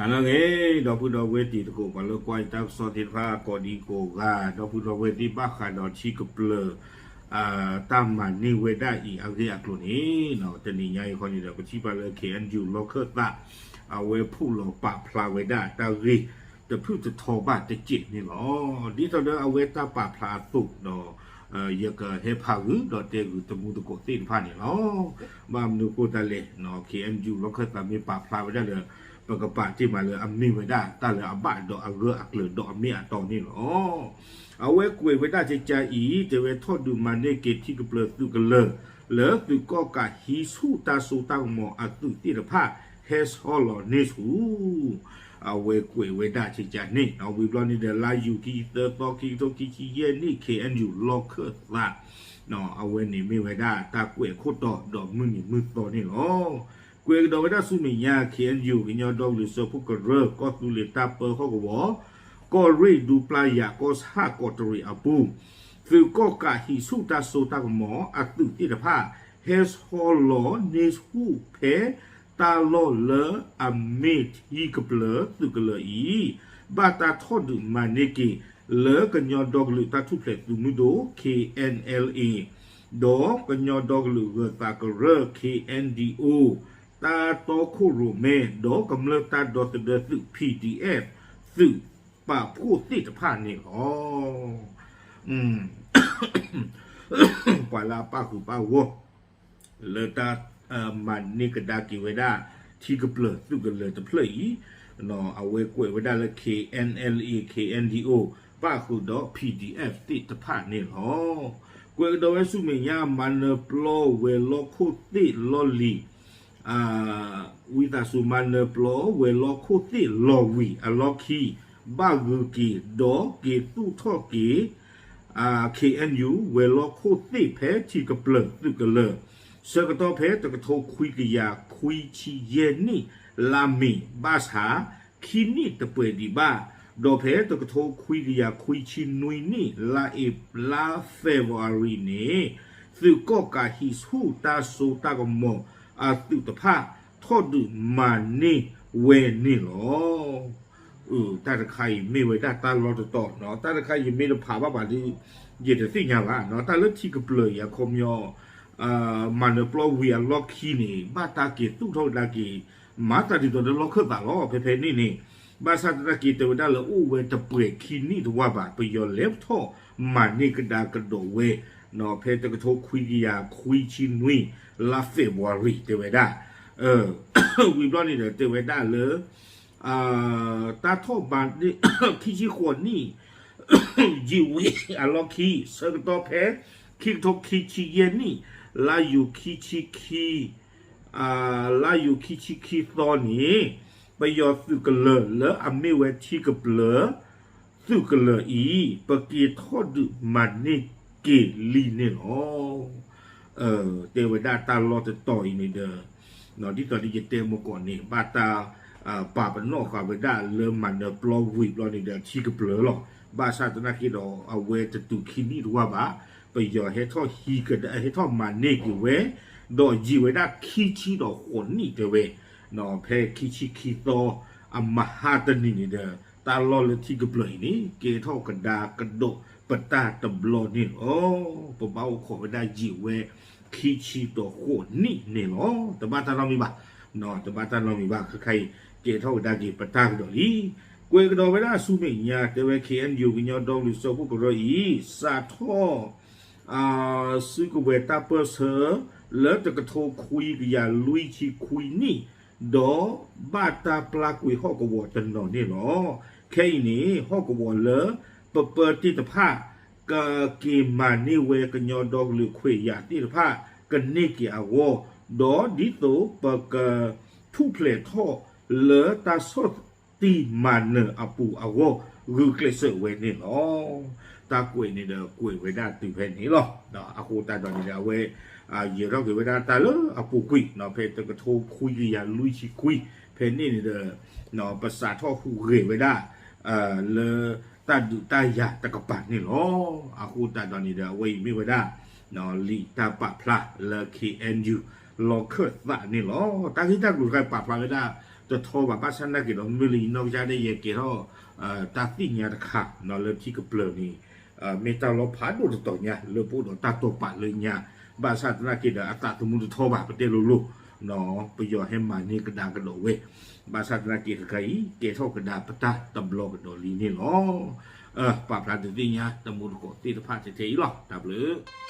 အလၢအဂ့ၤ ဒီပုၢ်ဒီဝဲၢ်တံၤသကိး ပှၤလၢကွၢ်ယတၢ်ကစီၣ်သ့ၣ်တဖၣ် ကိးဒံကိးဂၤ ဒီပုၢ်ဒီဝဲၢ်သ့ၣ် ဘၣ်ဃးဒီးထံကပျၢၤ တၢ်မၤန့ၢ်ဝဲဒၣ်အံၤအဂ့ၢ်အကျိၤန့ၣ် တနံၤညါအံၤဃီန့ၣ်ဒီး ပထံၣ်ဘၣ်လၢ ခ့ၣ်အဲၣ်ယူၣ် လီၢ်ခၢၣ်သး အဝဲဖုၣ်လီၤပာ်ဖျါဝဲဒၣ်တၢ်ဂ့ၢ်တဖုၣ်တထီဘၣ်တစဲးန့ၣ်လီၤ. ဒ်သိးဒီးအဝဲတၢ်ပာ်ဖျါအသိးဒီး ယကဟဲဖးဂုာ်ဒီးတဲဂုာ်တမူသကိးသ့ၣ်တဖၣ်န့ၣ်လီၤ. ဘၣ်မနုၤဃိသတးလဲၣ် ခ့ၣ်အဲၣ်ယူၣ် လီၢ်ခၢၣ်သးမ့ၢ်ပာ်ဖျါဝဲဒၣ်ဒီး ပကပာ်တ့ၢ်မးလၢအမ့ၢ်ဝဲဒၣ်တၢ်လၢအဘၣ်ဒီးအဂၢၢ်အကျၢၤဒီးအမ့ၢ်အတီန့ၣ်လီၤ. အဝဲကွဲးဝဲဒၣ်ကကအံၤ တဲဝဲထီၣ်ဒုးမၤန့ၢ်က့ၤထံကပျၢၤသုးကလၢၤ လၢသုးကီၣ်ကးဟံးဆူၣ်တၢ်စိတၢ်ကမီၤအသုးသ့ၣ်တဖၣ် ဟဲဆီလီၤန့ၢ်ဆူၣ် အဝဲကွဲးဝဲဒၣ်ကကအံၤန့ၣ် ဝံၤဘျီန့ၣ်ဒီး လါယူၤခံဆံသၢသီ ခံကထိခံဆံယဲၢ်နံၣ် ခ့ၣ်အဲၣ်ယူၣ် လီၢ်ခၢၣ်သး အဝဲန့ၣ်မ့ၢ်ဝဲဒၣ်တၢ်ကွဲးခိၣ်တီဒီးမုၢ်နံၤမုၢ်သီန့ၣ်လီၤ. ကွဲးကဒီးဝဲဒၣ်ဆူမဲာ်ညါ ခ့ၣ်အဲၣ်ယူၣ် ကညီဒီကလုာ်စၢဖှိၣ်ကရၢ ကီၢ်သူလ့ၤတၢ်ပၢဟီၣ်ကဝီၤ ကီၢ်ရ့ၣ်ဒူပျၢ်ယၤ ကီၢ်ဆၣ်ကီးတရံးအပူၤ သုးကီၣ်ကးဟံးဆူၣ်တၢ်စိတၢ်ကမီၤအသုးသ့ၣ်တဖၣ် ဟဲဆီလီၤန့ၢ်ဆူၣ်ဖဲတၢ်လီၢ်လၢအမ့ၢ်ထံကပျၢၤသုးကလၢၤအံၤ ဘၣ်တၢ်ထီၣ်ဒုးမၤန့ၢ်က့ၤ လၢကညီဒီကလုာ်တၢ်ထူၣ်ဖျဲးသုးမုၢ်ဒိၣ် ခ့ၣ်အဲၣ်အဲၣ်လ်အ့ ဒီးကညီဒီကလုာ်ဂၢၤသးကရၢ ခ့ၣ်အဲၣ်ဒီးအိၣ် တၢ်တီခိၣ်ရိၣ်မဲ ဒီးကမျၢၢ်တၢ်ဒီသဒၢသုး PDF သုးပာ်ဖှိၣ်သ့ၣ်တဖၣ်န့ၣ်လီၤ. ပှၤလၢအပာ်ဃုာ်ပာ်ဂီၢ် လၢတၢ်မၤန့ၢ်ကဒါက့ၤဝဲဒၣ် ထံကပျၢၤသုးကလၢၤတဖျၢၣ်အံၤ အဝဲကွဲးဝဲဒၣ်လၢ ခ့ၣ်အဲၣ်အဲၣ်လ်အ့ ခ့ၣ်အဲၣ်ဒီးအိၣ် ပၣ်ဃုာ်ဒီး PDF သ့ၣ်တဖၣ်န့ၣ်လီၤ. ကွဲးကဒီးဝဲဆူမဲာ်ညါ မၤနၢၤပျီဝဲၤလီၢ်ခိၣ်သ့ၣ်လီၢ်လံၤ ဝံသးစူၤမၤနၢၤပျီဝဲၤလီၢ်ခိၣ်သ့ၣ်လီၤဝံၤအလီၢ်ခံ ဘၣ်ဂုၤက့ၤဒီးက့ၤသူၣ်ထီၣ်က့ၤ ခ့ၣ်အဲၣ်ယူၣ် ဝဲၤလီၢ်ခိၣ်သ့ၣ်ဖဲထံကပျၢၤသုးကလၢၤ ဆၢကတီၢ်ဖဲတကထိခွံကယၤခွံဆံယဲၢ်နံၣ် လါမ့ၤ ဘၣ်ဆၣ် ခံနံၣ်တပှဲၤဒံးဘၣ် ဒီးဖဲတကထိခွံကယၤခွံဆံနွံနံၣ် လါအ့ လါ February န့ၣ် သုးကီၣ်ကးဟံးဆူၣ်တၢ်စိတၢ်ကမီၤအသုးတဖၣ် ထီၣ်ဒုးမၤန့ၢ်ဝဲန့ၣ်လီၤ. တၢ်တခါအံၤမ့ၢ်ဝဲဒၣ်တၢ်လီၢ်တတီၤ, တၢ်တခါအံၤမ့ၢ်တဖးဘၣ်ဘၣ်ဒီး ယတသ့ၣ်ညါဘၣ်, တၢ်လၢထံကပျၢၤအံၤအခီပညီ မၤနၢၤပျီဝံၤအလီၢ်ခံန့ၣ် ဘၣ်တၢ်က့ၤသူၣ်ထီၣ်ကဒါက့ၤ မၤသးဒ်သိးဒီးလီၢ်ခၢၣ်သးလီၤ. ဖဲဖဲန့ၣ်န့ၣ် ဘၣ်ဆၣ်သနာ်က့ တဲဝဲဒၣ်လၢအိၣ်ဝဲတပှဲၤခံနံၣ်တဝၢ်ဘၣ် ပယီၤလဲၤထီၣ်မၤန့ၢ်ကဒါကဒီးဝဲ ဖဲတကထိခွံကယၤခွံဆံနွံ လါ February တဲဝဲဒၣ် ဝံၤဘျီန့ၣ်ဒီး တဲဝဲဒၣ်လၢ တၢ်ထီၣ်ဘး ခံဆံဃိးနံၣ် ယံာ်ဝဲအလီၢ်ခံ ဆၢကတီၢ်ဖဲ ခံကထိခံဆံယဲၢ်နံၣ် လါယူၤခံဆံခံ လါယူၤခံဆံခံသီန့ၣ် ပယီၤသုးကလၢၤလၢအမ့ၢ်ဝဲထံကပျၢၤ သုးကလၢၤအံၤ ပက့ၤထီၣ်ဒုးမၤန့ၢ်က့ၤလံန့ၣ်လီၤ. တဲဝဲဒၣ်တၢ်လီၢ်တတီၤအံၤန့ၣ်ဒီး ဒ်သိးဒီးယတဲမ့ၢ်ကီးန့ၣ် ဘၣ်တၢ်ပာ်ပနီၣ်ဃာ်ဝဲဒၣ်လၢမၤနၢၤပျီဝံၤဘျီန့ၣ်ဒီး ထံကပျၢၤလီၤ. ဘၣ်ဆၣ်သနာ်က့ဒီး အဝဲတတုၤခံနံၣ်တဝၢ်ဘၣ် ပယီၤဟဲထီၣ်ဟံးကဒါ ဟဲထီၣ်မၤန့ၢ်က့ၤဝဲ ဒီးယံာ်ဝဲဒၣ်ခံဆံဒီးဃိးနံၣ်တဲဝဲ ဖဲခံဆံခံသီ အမဟါတနံၤန့ၣ်ဒီး တၢ်လီၢ်လၢထံကပျၢၤအံၤန့ၣ် ကဲထီၣ်ကဒါကဒီးပတၢ်တဘျီန့ၣ်လီၤ. ပဘၣ်အိၣ်ခိးဝဲဒၣ်ယံာ်ဝဲခံဆံဒီးဃိးနံၣ်န့ၣ်လီၤ. တဘၣ်တၢ်နီတမံၤဘၣ်, တဘၣ်တၢ်နီတမံၤဘၣ် ခဲခါအံၤ ကဲထီၣ်ဝဲဒၣ်က့ၤပတၢ်ကဒီးလံ. ကွဲးကဒီးဝဲဒၣ်ဆူမဲာ်ညါ တဲဝဲ ခ့ၣ်အဲၣ်ယူၣ် ကညီဒီကလုာ်စၢဖှိၣ်ကရၢအံၤ စးထီၣ် စုကဝဲၤတၢ်ပၢၢ်ဆၢ လၢတကထိခွံကယၤလွံၢ်ဆံခွံနံၣ် ဒီးဘၣ်တၢ်ပျၢ်ကွံာ်ဟီၣ်ကဝီၤတနီၤန့ၣ်လီၤ. ခဲအံၤန့ၣ် ဟီၣ်ကဝီၤလၢပပၢတ့ၢ်တဖၣ် ကက့ၤမၤန့ၢ်ဝဲကညီဒီကလုာ်ခွဲးယာ်သ့ၣ်တဖၣ် ကန့ၢ်က့ၤအဂီၢ်, ဒီးဒ်သိးပကထူၣ်ဖျဲးထီၣ်လၢ တၢ်ဆီၣ်တံၢ်မၤနၢၤအပူၤအဂီၢ် ဂုာ်ကျဲးစၢးဝဲန့ၣ်လီၤ. တၢ်ကွဲးန့ၣ်ဒီးကွဲးဝဲဒၣ်တုၤဖဲန့ၣ်လီၤ. အဃိသတးဒီးန့ၣ်ဒီး အဝဲ ယဲၤထီၣ်က့ၤဝဲဒၣ်တၢ်လၢအပူၤကွံာ် ဖဲတကထိခွံကယၤလွံၢ်ဆံခွံ ဖဲန့ၣ်န့ၣ်ဒီး ပစးထီၣ်ဟူးဂဲၤဝဲဒၣ် လၢတၢ်ဒုးတၢ်ယၤတကပၤန့ၣ်လီၤ. အဃိသတးဒီးန့ၣ်ဒီး အဝဲအံၤမ့ၢ်ဝဲဒၣ် လံာ်တၢ်ပာ်ဖျါလၢ ခ့ၣ်အဲၣ်ယူၣ် လီၢ်ခၢၣ်သးန့ၣ်လီၤ. တၢ်ဂ့ၢ်တၢ်ကျိၤတခါပာ်ဖျါဝဲဒၣ် တထီဘၣ်. ဘၣ်ဆၣ်သနာ်က့ဒီး မ့ၢ်လၢယနီၢ်ကစၢ်ဒၣ်ယဲကဲထီၣ် တၢ်သ့ၣ်ညါတခါ လၢထံကပျၢၤန့ၣ် မ့ၢ်တၢ်လီၤဖးဒိၣ်တတီၤညါ လၢပအိၣ်ဒီးတၢ်တိာ်ပာ်လၢညါ, ဘၣ်ဆၣ်သနာ်က့ဒီး အသးသမူတထီဘၣ် ပတဲလိၤလိၤ, ပယီၤဟဲမၤန့ၢ်ကဒါကဒီးဝဲ, ဘၣ်ဆၣ်သနာ်က့ခဲခါအံၤ ကဲထီၣ်ကဒါပတၢ်တဘျီကဒီးလံန့ၣ်လီၤ. ပာ်ဖျါဒုးသ့ၣ်ညါတမူတကိးသ့ၣ်တဖၣ်ထဲထဲအံၤလီၤ. တၢ်ဘျုး